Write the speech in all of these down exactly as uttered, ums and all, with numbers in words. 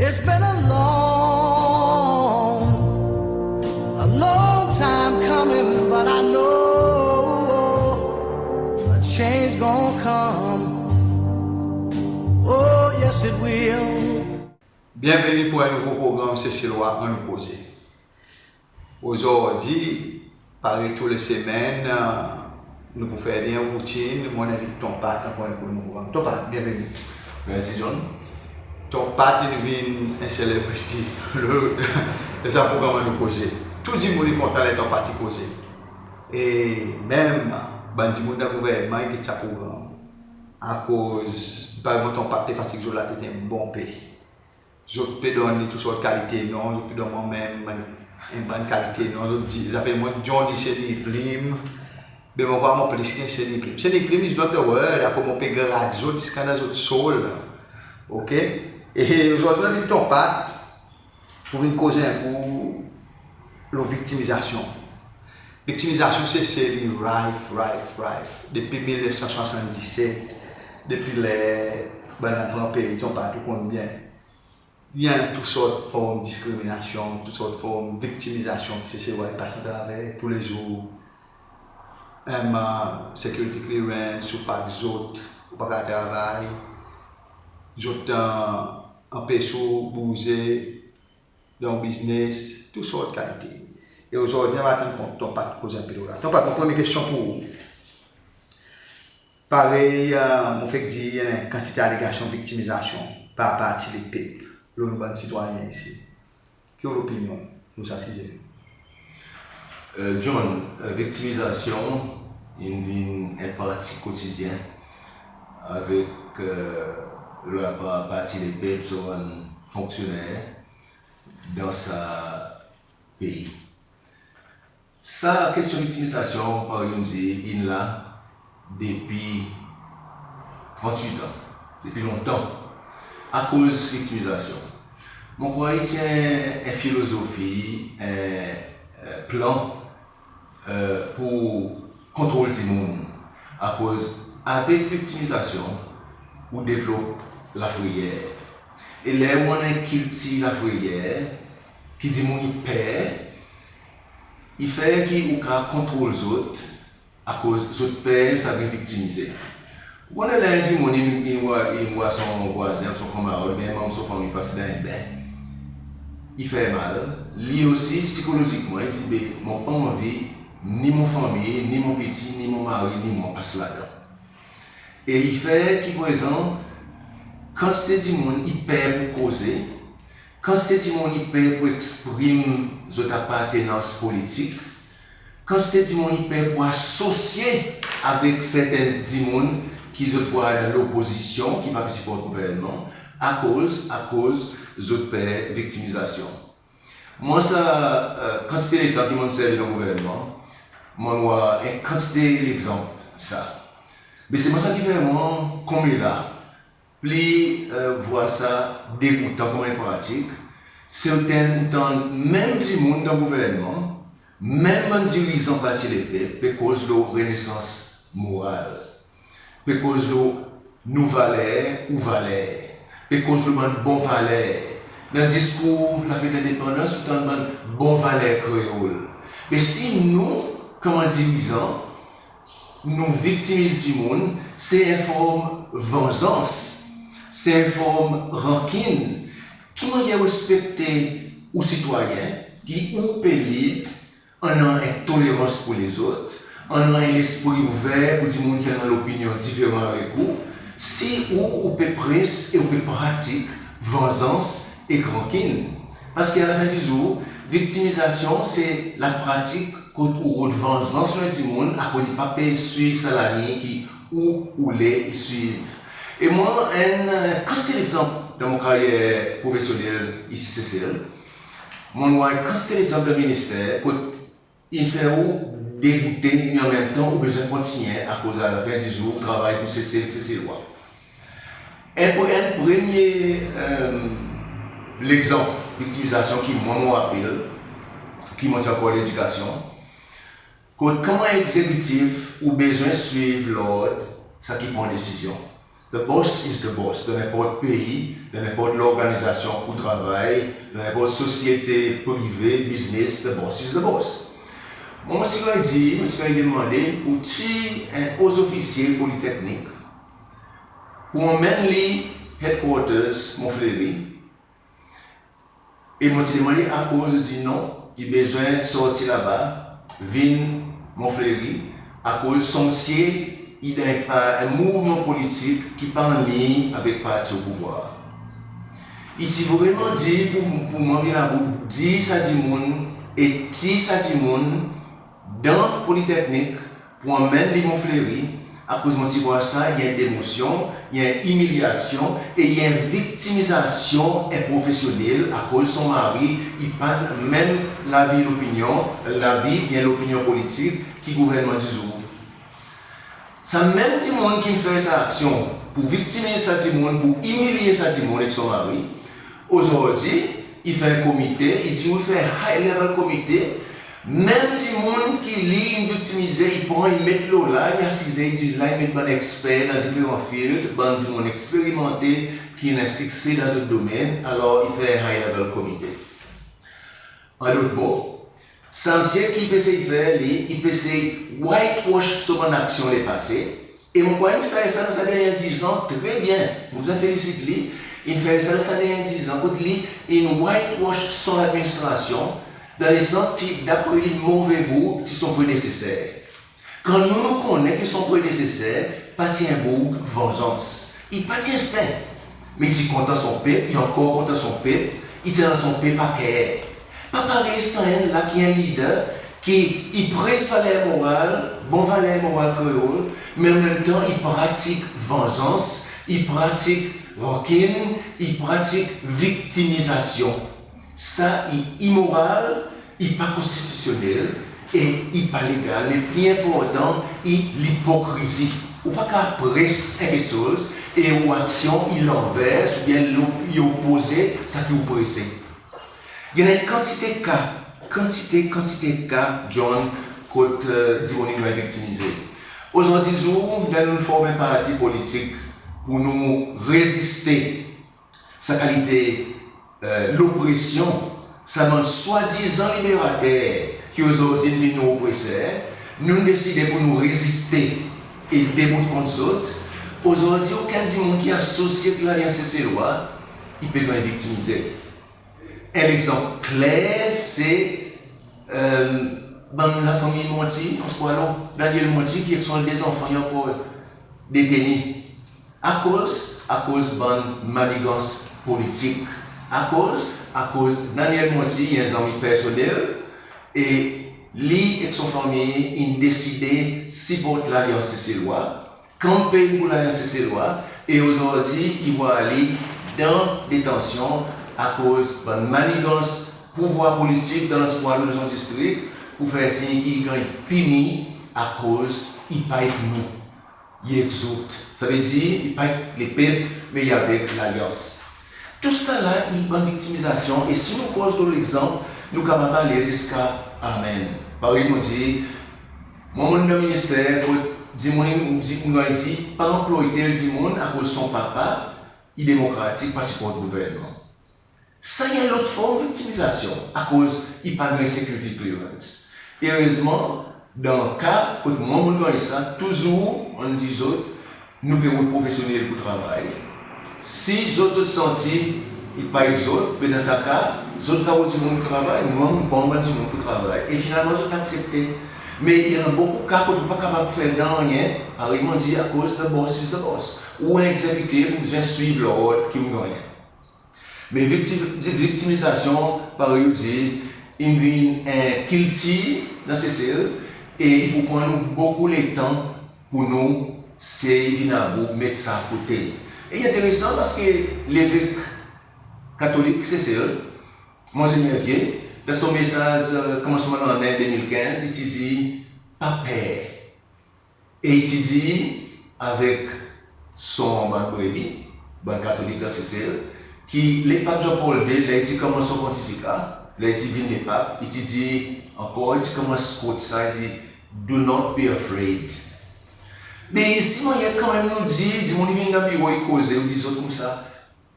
It's been a long, a long time coming, but I know a change gonna come. Oh, yes, it will. Byenveni pour en nouvo progranm Seselwa Annou Koze. Ozordi, parey tou le semenn, nou pou fer li en routin, mon envit Ton Pat ankor enn pour mon progranm. Ton Pat, byenveni. Mersi, John. Ton Pat in vin en celebrity lo, lo sa progranm Annou Koze. Tou dimoun i kontan ler Ton Pat i koze. E menm bann dimoun dan gouvernman i get sa progranm. Akoz, parey mon Ton Pat pe fatig zot latet en bon pe. Zot pe donn li tou sort kalite non, zot pe donn mwan menm en bann kalite non, zot dir, zot apel mwan Johnny Seni Plim. Be mon krwar mon plis ki Seni Plim. Seni Plim is not the word, akoz mon pe grad zot ziska dan zot soul. Oke? E ozordi mon envit Ton Pat pour vin koz en kou lo viktimizasyon. Viktimizasyon Sesel i rife, rife, rife. Depi mil nef san swasanndiset, depi ler bann la pran pei, Ton Pat ou konn byen. I annan tou sort form diskriminasyon, tou sort form viktimizasyon ki Seselwa i pas atraver toulezour. Em, security clearance, ou pa zot, ou pa kapab travay, zot, e, anpes ou bouze dan biznes, tou sort kalite. E ozordi nou ava tann Ton Pat koz en pe lo la. Ton Pat, mon premye kestyon pour ou. Parey, e, mon fek dir, i annan en kantite alegasyon viktimizasyon par Parti Lepep lo nou bann sitwayen isi. Ki ou lopinyon lo sa size? E, John, e, viktimizasyon in vin en pratik kotidyen avek, e, lapar Parti Lepep, son bann fonksyoner dan sa pei. Sa kestyon viktimizasyon, parey ou'n dir, in la depi trannwit an, depi lontan. Akoz viktimizasyon? Mon krwar i ti en, en filozofi, en, e, plan, e, pour kontrol dimoun. Akoz avek viktimizasyon, ou devlop lafreyer. E ler ou annan en kiltir lafreyer, ki dimoun i per, i fer ki ou kapab kontrol zot, akoz zot per zot a vin viktimize. Ou konnen ler en dimoun in, in war, in war son vwazen, son kanmarad, oubyen manm son fanmir pas dan en ben, i fer mal. Li osi, sikolozikman, i dir, be, mon pa anvi ni mon fanmir, ni mon piti, ni mon mari, ni mwan pas ladan. E i fer ki prezan, kantite dimoun i per pour koze, kantite dimoun i per pour eksprim zot apartenans politik, kantite dimoun i per pour asosye avek serten dimoun ki zot war dan lopozisyon, ki pa pe siport gouvernman, akoz, akoz zot per viktimizasyon. Mwan sa, e, kantite letan ki mon'n servi dan gouvernman, mon'n war en kantite legzanp sa. Me se mwan sa ki fer mwan konmela, pli, e, vwar sa degoutan konman en pratik, serten tan menm dimoun dan gouvernman, menm bann dirizan Parti Lepep pe koz lo renesans moral, pe koz lo nou valer, ou valer, pe koz lo bann bon valer. Dan diskour lafet lendepandans, ou tann bann bon valer kreol. Me si nou, konman dirizan, nou viktimiz dimoun, se en form vanzans, se en form rankin. Ki mannyer ou ekspekte ou sitwayen, ki ou pe lid, annan en tolerans pour lezot, annan en lespri ouver pour dimoun ki annan lopinyon diferan avek ou, si ou, ou pe pres e ou pe pratik vanzans ek rankin? Paski alafen di zour, viktimizasyon se lapratik kot ou rod vanzans lo en dimoun akoz i pa pe swiv sa laliny ki ou, ou le i swiv. E mwan, enn, e, kantite legzanp dan mon karyer profesyonnel isi Sesel, mon'n war en kantite legzanp dan minister kot i fer ou degoute, me anmenmtan ou bezwen kontinyen akoz alafen di zour ou travay pour Sesel, Seselwa. En pre-, en premye, e, legzanp viktimizasyon ki mwan mon rapel, ki mon ti ankor ledikasyon, kot konman egzekitif ou bezwen swiv lord sa ki pran desizyon. The boss is the boss. Dan nenport pei, dan nenport lorganizasyon kot ou travay, dan nenport sosyete prive, biznes, the boss is the boss. Mon ti ganny dir, mon ti ganny demande pour tir en o zofisye Politeknik, pour anmenn li headquarters Mont Fleuri, e mon ti demande akoz, i dir non, i bezwen sorti laba, vin Mont Fleuri, akoz son msye i dan en mouvman politik ki pa anliny avek parti o pouvwar. I ti vreman dir pour, pour mwan vin about, dir sa dimoun e tir sa dimoun dan Politeknik pour anmenn li Mont Fleuri, akoz mon ti vwar sa i en demosyon, i en imilyasyon e i en viktimizasyon en profesyonnel, akoz son mari i pa'n menm lavi lopinyon, lavi oubyen lopinyon politik ki gouvernman dizour. Sa menm dimoun ki'n fer sa aksyon pour viktimiz sa dimoun, pour imilye sa dimoun ek son mari, ozordi i fer komite, i dir ou i fer high level komite, menm dimoun ki li in viktimize, i pran, i met lo la, i asize, i dir la, i met bann eksper dan diferan field, bann dimoun eksperimante, ki annan sikse dan zot domenn, alor i fer high level komite. An dot mo, sa msye ki pe sey fer li, i pe sey whitewash son bann aksyon lepase, e mon krwar in fer sa dan sa dernyen dizan tre byen, mon bezwen felisit li, in fer sa dan sa dernyen dizan, kot li in whitewash son ladministrasyon, dan lesans ki dapre li move boug ti son predeseser. Kan nou, nou konnen ki son predeseser pa ti en boug vanzans. I pa ti en sen. Me i ti kontan son pep, i ankor kontan son pep, i ti annan son pep a ker. Pa parey sa enn la ki en lider ki i pres valer moral, bon valer moral kreol, me an menm tan i pratik vanzans, i pratik rankin, i pratik viktimizasyon. Sa i imoral, i pa konstitisyonnel e i pa legal, me pli enportan, i lipokrizi. Ou pa kapab pres en keksoz e ou aksyon i lenvers oubyen lo-, i opoze sa ki ou prese. I annan en kantite ka, kantite, kantite ka, John, kot, e, dimoun in ganny viktimize. Ozordi zour, ler nou'n form en parti politik pour nou reziste sa kalite, e, lopresyon, sa bann swadizan liberater ki ozordi in vin nou opreser, nou'n deside pour nou reziste e debout kont zot. Ozordi, okenn dimoun ki asosye ek Lalyans Seselwa, i pe ganny viktimize. En legzanp kler, se, e, bann lafanmir Monti, nou ti konnen Daniel Monti, ki ek son de zanfan i ankor deteni. Akoz? Akoz bann manigans politik. Akoz? Akoz Daniel Monti i en zanmi personnel e li ek son fanmir in deside siport Lalyans Seselwa, kanpen pour Lalyans Seselwa, e ozordi i vwar li dan detansyon akoz bann manigans pouvwar politik dan lanswa de son distrik, pour fer sir ki i ganny pini akoz i pa ek nou. I ek zot. Sa ve dir, i pa ek lepep, me i avek Lalyans. Tou sa la i bann viktimizasyon, e si nou koz lo legzanp, nou kapab ale ziska amen. Parey mon dir, mwan mon'n dan minister, kot dimoun in dir, in dir, pa anploy tel dimoun akoz son papa i demokratik, pa siport gouvernman. Sa i en lot form viktimizasyon, akoz i pa ganny security clearance. Erezman, dan ka kot mwan mon'n ganny sa, touzour mon'n dir zot, nou pe rod profesyonnel pour travay. Si zot, zot santi i pa ek zot, be dan sa ka, zot, zot a rod dimoun pour travay, mwan mon pran bann dimoun pour travay. E finalman zot in aksepte. Me i annan bokou ka kot ou pa kapab fer nanryen, parey mon dir, akoz the boss is the boss. Ou en egzekitiv, ou bezwen swiv lord ki ou'n gannyen. Me vikti-, viktimizasyon, parey ou dir, in vin en kiltir dan Sesel, e i pou pran nou bokou letan pour nou sey vin about met sa akote. E i enteresan parski levek katolik Sesel, Monsenyer Vieux, dan son mesaz, e, konmansman lannen de mil kenz, i ti dir, pa per. E i ti dir avek son bann brebi, bann katolik dan Sesel, ki lepap Jean Paul de, ler i ti konmans son pontifika, ler i ti vin lepap, i ti dir ankor, i ti konmans kot sa, i dir, "Do not be afraid." Be isi mannyer kanmenm nou dir, dimoun i vin dan biro i koze, ou dir zot koumsa,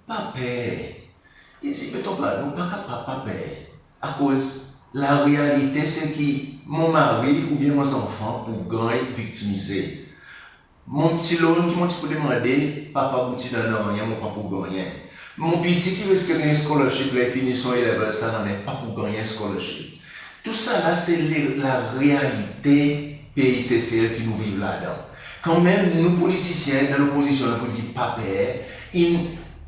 pa per. I dir, be tonpad, nou pa kapab pa per. Akoz larealite se ki mon mari oubyen mon zanfan pou ganny viktimize. Mon pti loan ki mon ti pou demande, papa pou ti donn anryen, mon pa pou gannyen. Mon piti ki riske ganny scholarship ler i fini son A level sa lannen pa pou gannyen scholarship. Tousala se le, larealite pei Sesel ki nou viv ladan. Kanmenm nou politisyen dan lopozisyon nou pou dir pa per, in,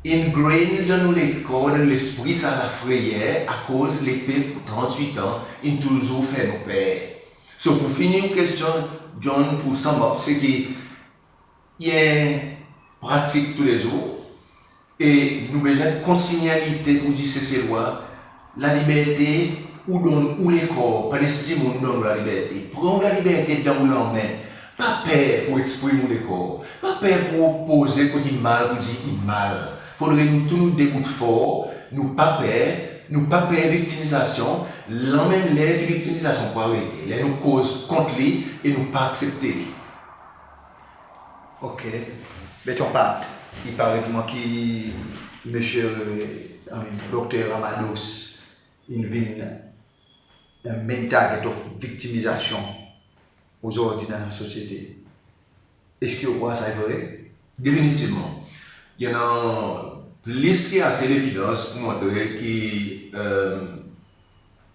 ingrain dan nou lekor, dan lespri sa lafreyer, akoz lepep pou trannwit an in touzour fer nou per. So pou fini ou kestyon, John, pou sum up, se ki i en pratik toulezour, e nou bezwen kontinyen lite pou dir Seselwa, laliberte ou donn ou lekor, pa les dimoun donn ou laliberte. Pran ou laliberte dan ou lanmen. Pa per pou eksprim ou lekor. Pa per pou opoze kot i mal, pou dir i mal. Fodre nou tou nou debout for, nou pa per, nou pa per viktimizasyon, lanmenm ler ki viktimizasyon pou arete, ler nou koz kont li e nou pa aksepte li. Ok. Be tonpad, i paret mwan ki Msye, I mean, Dokter Ramados in vin en main target of viktimizasyon ozordi dan sosyete. Eski ou krwar sa i vre? Definitivman. I annan plis ki ase levidans pou montre ki, e,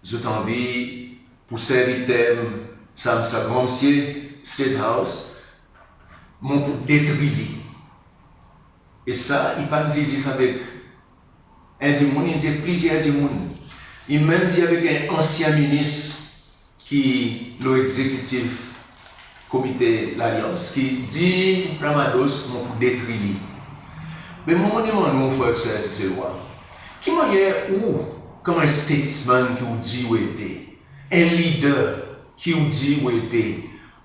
zot anvi pou servi term sa, sa granmsye State House, mon pou detri li. E sa, i pa'n dir zis avek en dimoun, i dir plizyer dimoun. I menm dir avek en ansyen minis ki lo egzekitif komite Lalyans, ki dir Ramados, mon pou detri li. Me mwan mon demann ou, mon frer ek ser Seselwa, ki mannyer ou, konman en statesman ki ou dir ou ete, en leader ki ou dir ou ete,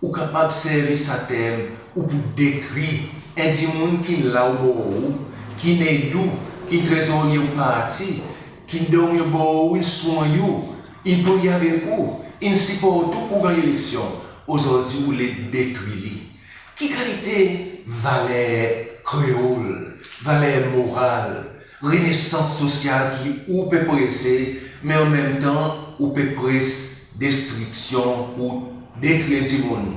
ou kapab servi sa term, ou pou detri en dimoun ki'n la obor ou, ki'n ed ou, ki'n trezorye ou parti, ki'n dormi obor ou, in swanny ou, in priye avek ou, in siport ou pou ganny eleksyon, ozordi ou le detri li. Ki kalite valer kreol, valer moral, renesans sosyal ki ou pe prese, me anmenmtan ou pe pres destriksyon pou detri en dimoun?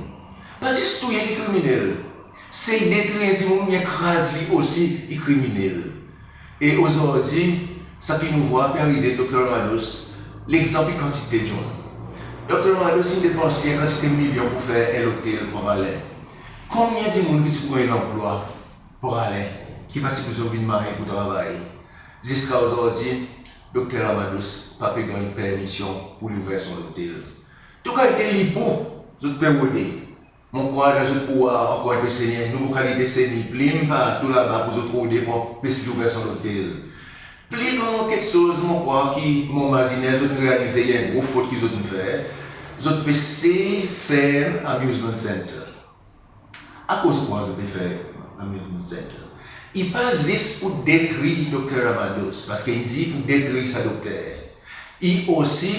Pa zis touye ki kriminel, sey detri en dimoun oubyen kraz li osi i kriminel. E ozordi, sa ki nou vwar pe arive, Dokter Ramados, legzanp i kantite, John. Dokter Ramados in depanse en kantite milyon pou fer en lotel Pran Valen. Konbyen dimoun ki ti pou ganny lanplwa Pran Valen, ki pa ti pou bezwen vin Mahe pou travay? Ziska ozordi, Dokter Ramados pa pe ganny permisyon pou li ouver son lotel. Tou kalite lipou zot pe rode. Mon krwar la zot pou war ankor en pe seni, nouvo kalite seni, plim partou laba pou zot rode pou anpes li ouver son lotel. Pli gran keksoz mon krwar ki mon mazinen zot in realize i en gro fot ki zot in fer, zot pe sey ferm amusement center. Akoz ou krwar zot pe fer amusement center? I pa zis pou detri Dokter Ramados, parski i dir pou detri sa dokter. I osi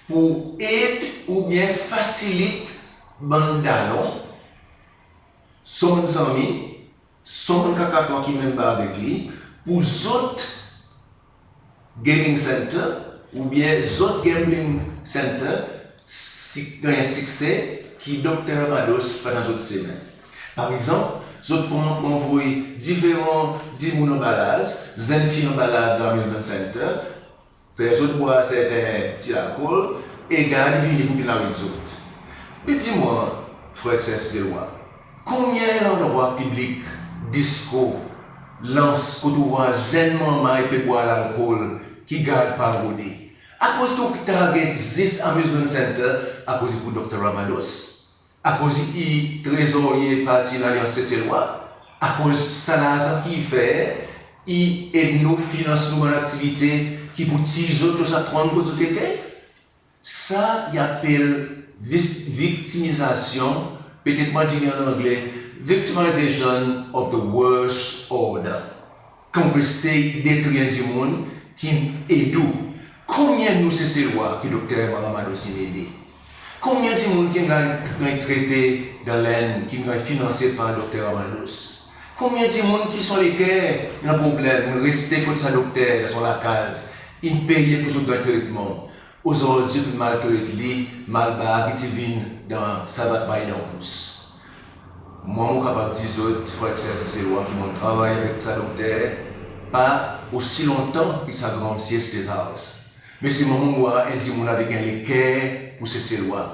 pou ed oubyen fasilit bann dalon, son bann zanmi, son bann kakatwa ki menm pa avek li, pou zot gaming center oubyen zot gambling center si, ganny en sikse ki Dokter Ramados pa dan zot semen. Par egzanp, zot pran, pran voy diferan dimoun anba laz, zenn fi anba laz dan amusement center, fer zot bwar serten pti lalkol, e gard i vini pou vin aret zot. Me dir mwan, frer ek ser Seselwa, konbyen landrwa piblik, disko, lans, kot ou war zenn manmay pe bwar lalkol ki gard pa rode? Akoz ki ou target zis amusement center, akoz i pou Dokter Ramados? Akoz i trezorye parti Lalyans Seselwa? Akoz sa larzan ki i fer, i ed nou finans nou bann aktivite ki pou tir zot lo sa tronn kot zot ete? Sa i apel vis-, viktimizasyon, petet mon dir li an angle, victimization of the worst order. Kan ou pe sey detri en dimoun ki'n ed ou. Konbyen nou Seselwa ki Dokter Ramados in ede? Konbyen dimoun ki'n ganny, ganny trete dan Lenn, ki'n ganny finanse par Dokter Ramados? Konbyen dimoun ki son leker i annan problenm, in reste kot sa dokter dan son lakaz, in peye pour zot ganny tretman? Ozordi zot maltret li, malbar ki ti vin dan savat may dan pous. Mwan mon kapab dir zot, frer ek ser Seselwa, ki mon'n travay avek sa dokter, pa osi lontan ki sa granmsye State House. Me selman mon war en dimoun avek en leker pour Seselwa.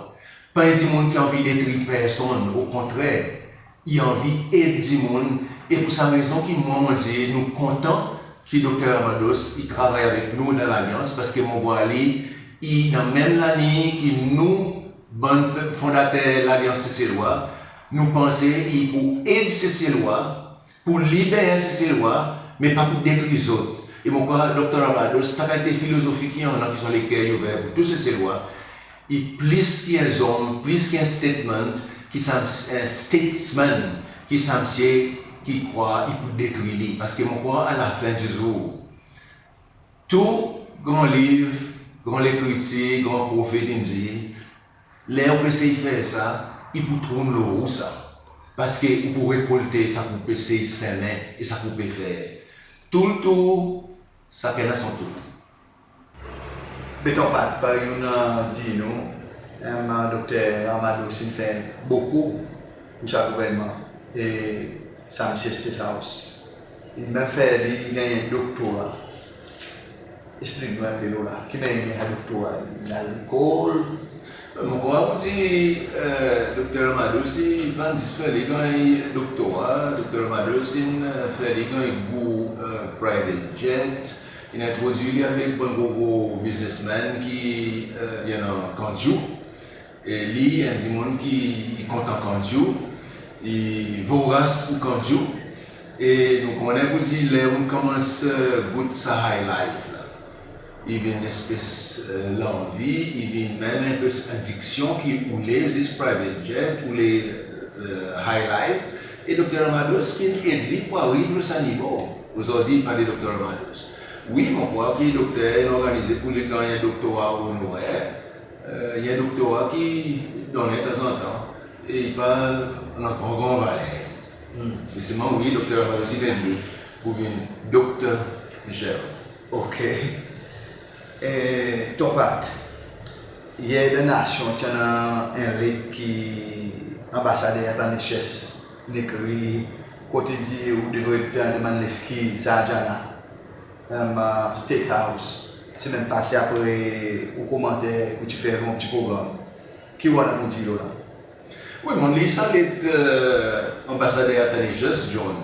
Pa en dimoun ki anvi detri personn, okontrer, i anvi ed dimoun. E pour sa rezon ki mwan mon dir nou kontan ki Dokter Ramados i travay avek nou dan Lalyans, parski mon war li i dan menm laliny ki nou, bann fondater Lalyans Seselwa, nou panse i pour ed Seselwa, pour liber Seselwa, me pa pour detri zot. E mon krwar Dokter Ramados, sa kalite filozofi ki i annan, ki son leker i ouver pour tou Seselwa, i plis ki en zonm, plis ki en statement, ki sa, en statesman, ki sa msye ki krwar i pour detri li. Parski mon krwar a lafen di zour, tou gran liv, gran lekritir, gran profet in dir, ler ou pe sey fer sa, i pour tourn lo ou sa. Parski ou pour rekolte sa ki ou pe sey semen e sa ki ou pe fer. Tou le tour, sakenn a son tour. Beton Pat, parey ou'n dir nou, em, Dokter Ramados in fer bokou pour sa gouvernman e sa msye State House. In menm fer li ganny en doktora. Eksplik nou en pe lo la. Ki mannyer sa doktora, in al lekol? Mon krwar pour dir, e, Dokter Ramados i pa'n zis fer li ganny doktora, Dokter Ramados in, e, fer li ganny gou, e, private jet, in entrodwir li avek bann gro gro biznesmenn ki, e, i annan kandyou. E li, en dimoun ki i kontan kandyou, i voras pour kandyou. E nou konnen pour dir ler ou'n konmans, e, gout sa high life la, i vin en espes, e, lanvi, i vin menm en espes adiksyon ki ou le zis private jet, ou le, e, high life. E Dokter Ramados ki'n ed li pour ariv lo sa nivo. Ozordi i pa de Dokter Ramados. Wi, mon krwar ki dokter in organize pour li ganny en doktora onorer, e, i en doktora ki donnen tanzantan, e i pa annan gran gran valer. Me selman wi, Dokter Ramados in ed li pour vin Dokter Michel. OK. E, Ton Pat, yer dan Nasyon ti annan en let ki Anbasader Athanasius in ekrir, kot i dir ou devret demann leskiz Sajana, em, State House, semenn pase apre ou komanter ki ou ti fer lo mon pti progranm. Ki ou annan pour dir lo la? Wi, mon'n lir sa let, e, Anbasader Athanasius, John.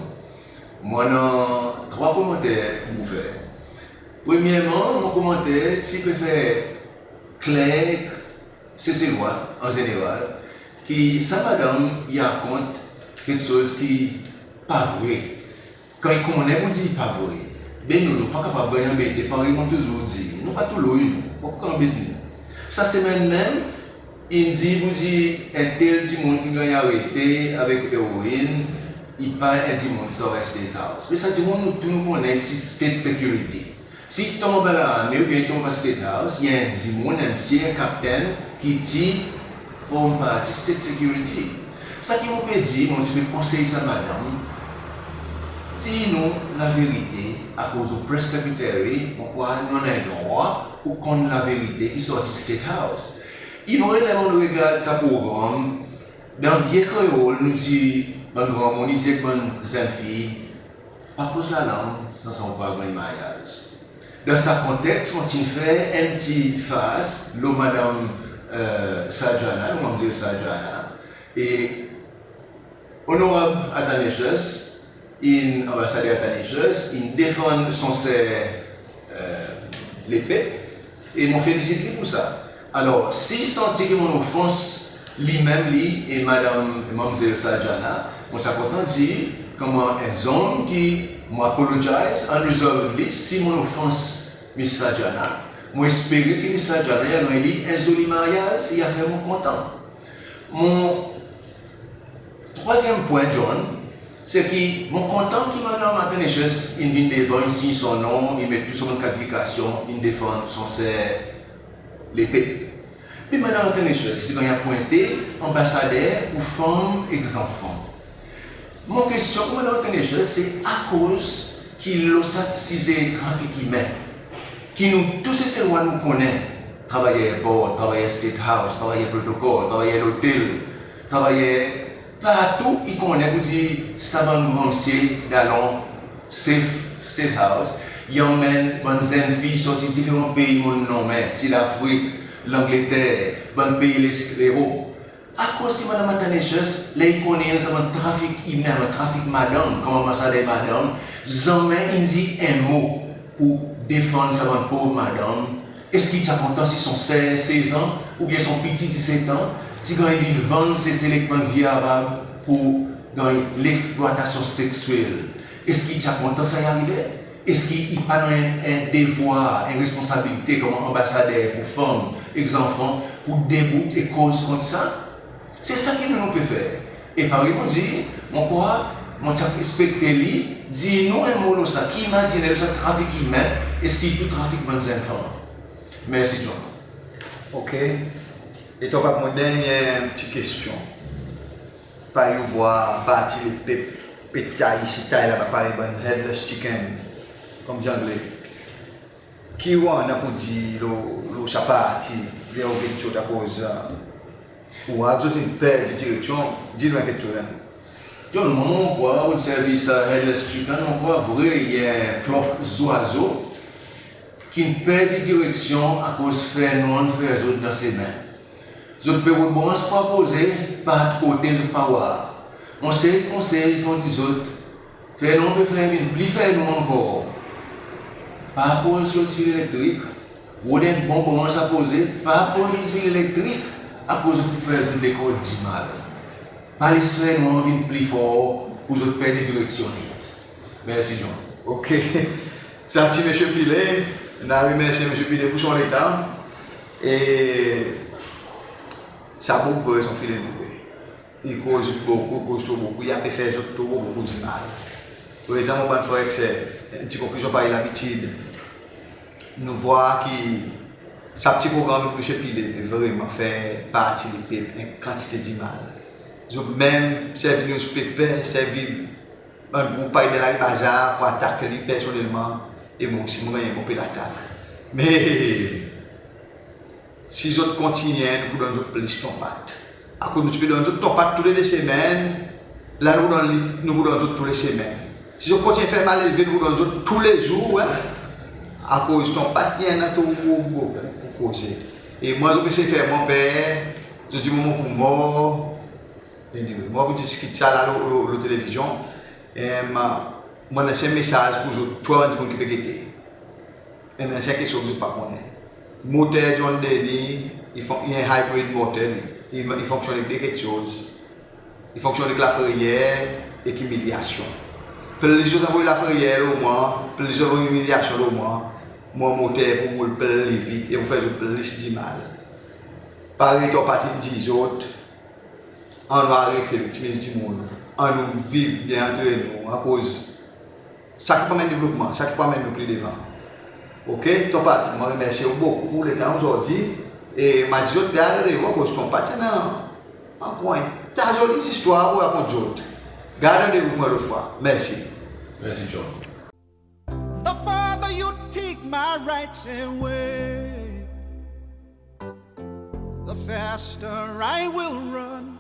Mon annan trwa komanter pour fer. Premyerman, mon komanter ti pe fer kler Seselwa an zeneral ki sa madanm i rakont keksoz ki pa vre. Kan i konnen pour dir pa vre, be nou, nou pa kapab ganny anbete, parey mon touzour dir, nou pa tou loy nou, pa pou anbet nou. Sa semenn menm, in dir pour dir en tel dimoun ki ganny arete avek eroin, i pa en dimoun ki travay State House. Me sa dimoun nou tou nou konnen i State Security. Si i tonm anba larme oubyen i tonm anba State House, i en dimoun, en msye, en kaptenn ki ti form parti State Security. Sa ki mon pe dir, mon ti pe konsey sa madanm, dir nou laverite, akoz ou Press Secretary, mon krwar nou annan en drwa pour konn laverite ki sorti State House. I vre, ler mon regard sa progranm, dan vye kreol nou dir, bann granmoun i dir ek bann zenn fiy, pa koz lalang san sa ou pa ganny maryaz. Dan sa konteks, mon ti'n fer en pti fars lo madanm, e, Sajana, lo manmzel Sajana, e Onorab Athanasius, in, Anbasader Athanasius, in defann son ser, e, lepep, e mon felisit li pour sa. Alor, si i santi ki mon ofans li menm li e madanm, manmzel Sajana, mon ti a kontan dir, konman en zonm ki mon apologize unreservedly si mon ofans Miss Sajana. Mon espere ki Miss Sajana i annan li en zoli maryaz, i a fer mon kontan. Mon trwazyenm pwen, John, se ki mon kontan ki madanm Athanasius in vin devan, in siny son non, in met tou son bann kalifikasyon, in defann son ser lepep. Be Madanm Ignatius ti ganny apwente anbasader pour fanm ek zanfan. Mon kestyon pour Madanm Ignatius se akoz ki lo sa size trafik imen ki nou tou Seselwa nou konnen, travayer erport, travayer State House, travayer protokol, travayer lotel, travayer partou i konnen pour dir sa bann granmsye dalon sef State House, i anmenn bann zenn fiy sorti diferan pei mon'n nonmen, Sid Afrik, Langleter, bann pei Lest, Lerop. Akoz ki Madanm Ignatius, ler i konnen sa bann trafik imen, bann trafik madanm, konman sa de madanm, zanmen in dir en mo pour defann sa bann pov madanm? Eski i ti a kontan si son ser sez an oubyen son piti diset an ti ganny vin vann Sesel ek bann vye Arab pour ganny leksplwatasyon seksyel? Eski i ti a kontan sa i arive? Eski i pa annan en, en devwar, en responsabilite konman anbasader pour fanm ek zanfan pour debout e koz kont sa? Se sa ki nou, nou pe fer. E parey mon dir, mon krwar mon ti a espekte li dir nou en mo lo sa, ki i mazinen lo sa trafik imen e sirtou trafik bann zenn fanm. Mersi John. OK. E tou pa mon dernyen pti kestyon. Parey ou war Parti Lepep pe tay isi tay laba parey bann headless chicken, konman dir Angle. Ki ou annan pour dir lo, lo sa parti, ler ou get zot akoz, e, ou war zot in perdi direksyon? Dir nou en keksoz en kou. John, mwan mon krwar, pour servi sa headless chicken, mon krwar vre i en flok zwazo ki'n perdi direksyon akoz fernwanr in fer zot dan semen. Zot pe rod brans pour apoze, pa kote zot pa war. Mon sel konsey mon dir zot, fernwanr pe fer vin pli fernwanr ankor, pa apoz zot fil elektrik. Rod en bon brans apoze, pa apoz zot fil elektrik, akoz zot pou fer zot lekor dimal. Pa les fernwanr vin pli for pour zot perdi direksyon net. Mersi John. OK. Sa ti Msye Pillay. Nou a remersye Msye Pillay pour son letan. E sa boug vre son filen koupe. I koz bokou, i koz tro bokou, i a pe fer zot tro bokou dimal. Prezan mon bann frer ek ser, en pti konklizyon parey labitid. Nou war ki sa pti progranm Msye Pillay pe vreman fer Parti Lepep en kantite dimal. Zot menm servi newspaper, servi bann group parey dan lari bazar pour atak li personnelman, e mwan osi mon ganny en bon pe latak. Me si zot kontinyen, nou pou donn zot plis tonpat. Akoz nou ti pe donn zot tonpat tou le de semenn, la nou pou donn li, nou pou donn zot tou le semenn. Si zot kontinyen fer malelve, nou pou donn zot tou le zour, wi. Akoz tonpat i annan tro bokou pour koze. E mwan zot pe sey fer mwan per, zot dir mwan mon pou mor. Anyway, mon pou diskit sa la lo, lo, lo televizyon. Em, mon annan en mesaz pour zot, tou bann dimoun ki pe gete. Annan en keksoz ki zot pa konnen. Moter John Denys, i fon-, i en hybrid moter li. I, i fonksyonn ek de keksoz. I fonksyonn ek lafreyer ek imilyasyon. Plis zot anvoy lafreyer lo mwan, plis zot anvoy imilyasyon lo mwan, mon moter pou roul pli vit e pou fer zot plis dimal. Parey tonpati in dir zot, annou arete viktimiz dimoun, annou viv byen antre nou, akoz sa ki pou anmenn devlopman, sa ki pou anmenn nou pli devan. OK, tonpati, mon remersye ou bokou pour letan ozordi, e mon a dir zot gard randevou akoz tonpati annan ankor en ta zoli zistwar pour rakont zot. Gard randevou pour en lot fwa. Mersi. Mersi John. The farther you take my rights away, the faster I will run.